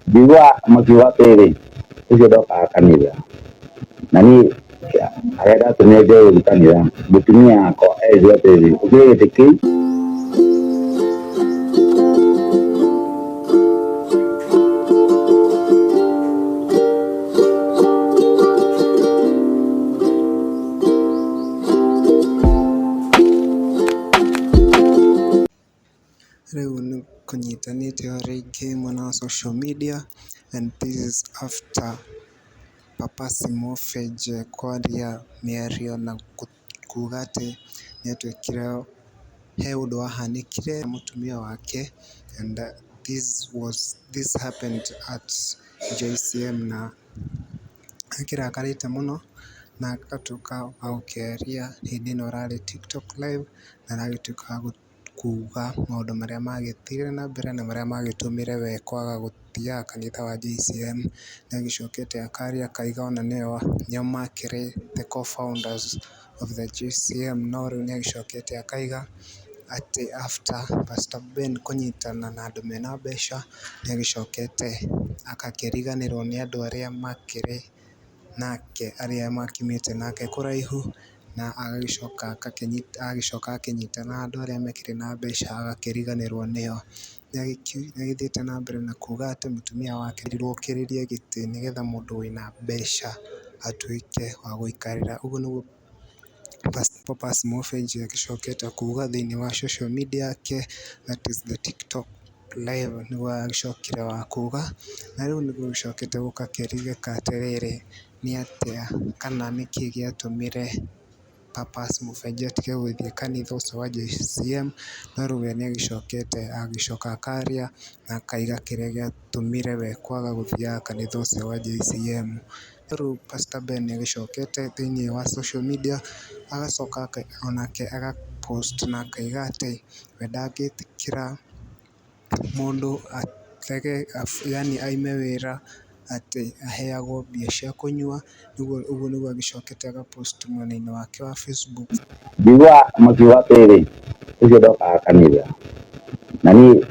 Njiguaga makiuga atĩrĩrĩ, ũcio ndokaga kanitha, na niĩ harĩa ndatũmire njoe gũthiĩ kanitha, mũtumia wakwa erirwo atĩrĩrĩ, ũkĩre gĩtĩ kĩu. Rĩu nĩ kũnyitanĩte o rĩngĩ mwena wa social media and this is after Papasi Mofenje kwaria mĩario na kuga atĩ nĩ atuĩkire he ũndũ wahanĩkire mũtumia wake and this happened at JCM na akĩrakarĩte mũno na agatuĩka wa gũkĩaria hĩndĩ ĩno ĩrarĩ TikTok live na aragĩtuĩka wa kuga maũndũ marĩa magĩthire na mbere na marĩa magĩtũmire we kwaga gũthiaga kanitha wa JCM. Nĩ agĩcokete akaria akaiga ona nĩo makĩrĩ the co-founders of the JCM, no rĩu nĩ agĩcokete akaiga atĩ after Pastor Ben kũnyitana na andũ mena mbeca, nĩ agĩcokete agakĩriganĩrwo nĩ andũ arĩa makĩrĩ nake arĩa makiumĩte nake kũraihu na agagĩcoka agĩcoka akĩnyitana na andũ arĩa mekĩrĩ na mbeca agakĩriganĩrwo nĩo. Nĩ agĩthiĩte na mbere na kuga atĩ mũtumia wake erirwo okĩrĩrie gĩtĩ nĩgetha mũndũ wĩna mbeca atuĩke wa gũikarĩra. Ũguo nĩguo Papas Mofenje agĩcokete kuga thĩinĩ wa social media yake, that is the TikTok live, nĩguo agĩcokire wa kuga, na rĩu nĩguo gĩcokete gũgakĩrigĩka atĩrĩrĩ, nĩ atĩa kana nĩkĩ gĩatũmire Papas Mofenje atige gũthiĩ kanitha ũcio wa JCM, no rĩu we nĩ agĩcokete agĩcoka akaria na akaiga kĩrĩa gĩatũmire we kwaga gũthiaga kanitha ũcio wa JCM. Rĩu Pastor Ben nĩ agĩcokete thĩinĩ wa social media agacoka onake aga post na akaiga atĩ we ndangĩtĩkĩra mũndũ atege yaani aime wĩra atĩ aheagwo mbia cia kũnyua, ũguo nĩguo agĩcokete aga post mwena-inĩ wake wa Facebook. Njiguaga makiuga atĩrĩrĩ, ũcio ndokaga kanitha, na niĩ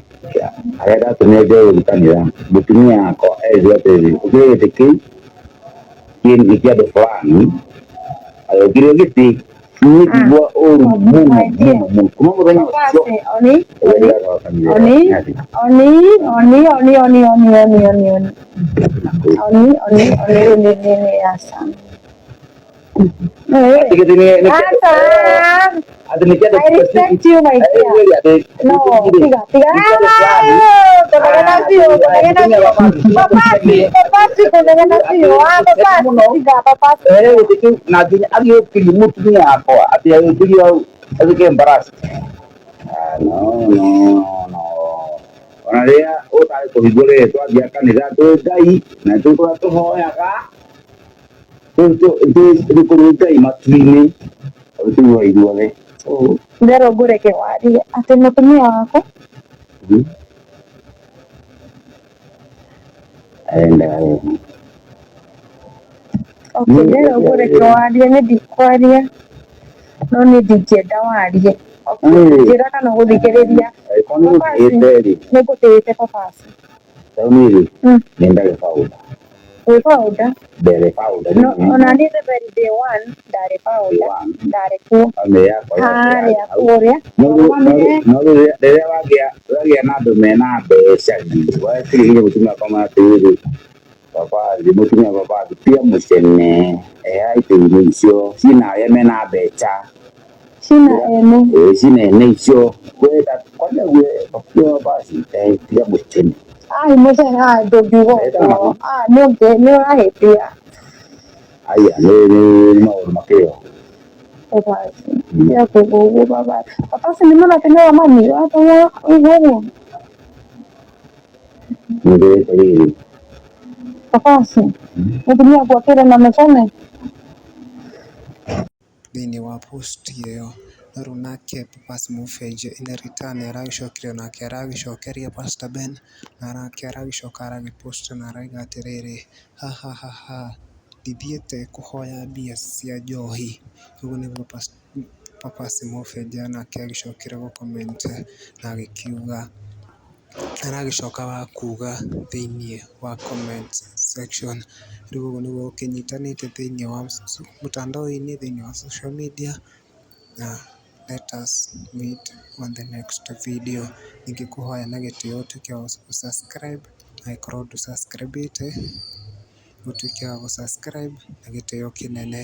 harĩa ndatũmire njoe gũthiĩ kanitha, mũtumia wakwa erirwo atĩrĩrĩ, ũkĩre gĩtĩ kĩu nĩ kĩa andũ fulani, agĩũkĩrio gĩtĩ, niĩ ngĩigua ũru mũno mũno mũno, kuma mũthenya ũcio Oni, ũrĩa oni, oni, oni, oni, oni, oni, oni, oni, oni, oni, oni, oni, oni, oni, oni, aca. Gĩtĩ nĩ Aca. atĩ nĩ kĩa andũ I respect you, my dear. No, tiga, tiga. Kũnegena biũ, kũnegena biũ. Papasi, papasi, kũnegena biũ. Ah, papasi, tiga, papasi. Ehere gĩtĩ kĩu na nginya agĩũkĩrio mũtumia wakwa atĩ agĩũkĩrio hau atuĩke embarrassed. Ah, no no no, ona rĩrĩa ũtarĩ kũhingwo rĩrĩ twathiaga kanitha twĩ Ngai na twĩ kũrĩa tũhoyaga twĩ kũrĩ Ngai matu-inĩ tũiguaga ithuothe. So Nderwo ngũreke warie atĩ mũtumia waku and Okay, nderwo ngũreke warie, nĩ ndikwaria no nĩ ndingĩenda warie. Okay, njĩra kana ũgũthikĩrĩria. Angĩkorwo nĩ gũtĩĩte rĩ, Nĩ ngũtĩĩte, papasi. Rĩu niĩ rĩ, nĩ ndarĩ founder. Wĩ founder? Ndarĩ founder. No, ona niĩ the very day one ndarĩ founder, ndarĩ kuo. Family yakwa yothe Harĩa yarĩ hau. kũrĩa. No rĩu rĩrĩa wagĩa na andũ mena mbeca rĩ, wekĩria hinya mũtumia wakwa atĩrĩrĩ, baba mũtumia baba tiga mũcene, ehera itĩ-inĩ icio, ciĩna arĩa mena mbeca. Cina ene. Ĩĩ ciĩna ene icio, kwanja gwe basi tiga mũcene. Ai mũcene, ah, ndũngiuga ũguo. Ah, nĩ nĩ ũrahĩtia. Aya nĩ maũndũ makĩrĩ ho. Papasi. Tiga kuuga ũguo baba. Papasi nĩ mũrateng'era mami, ũrateng'era ũigua ũguo. Nĩ rĩrĩ. Papasi, mũtumia waku akĩrĩ na mũcene? Thĩinĩ wa post ĩyo, no rĩu nake Papas Mofenje in return nĩ aragĩcokire onake aragĩcokeria Pastor Ben na nake aragĩcoka aragĩ post na arauga atĩrĩrĩ, hahahaha, ndithiĩte kũhoya mbia cia njohi. Ũguo nĩguo Papas Mofenje nake agĩcokire gũ comment na agĩkiuga. Aragĩcoka wa kuga thĩiniĩ wa comment section. Rĩu ũguo nĩguo gũkĩnyitanĩte thĩiniĩ wa mtandao-inĩ, thĩiniĩ wa social media na let us meet on the next video. Ingĩkũhoya na gĩtĩo ũtuĩke wa gũ subscribe angĩkorwo ndũ subscribe ĩte, ũtuĩke wa gũ subscribe na gĩtĩo kĩnene.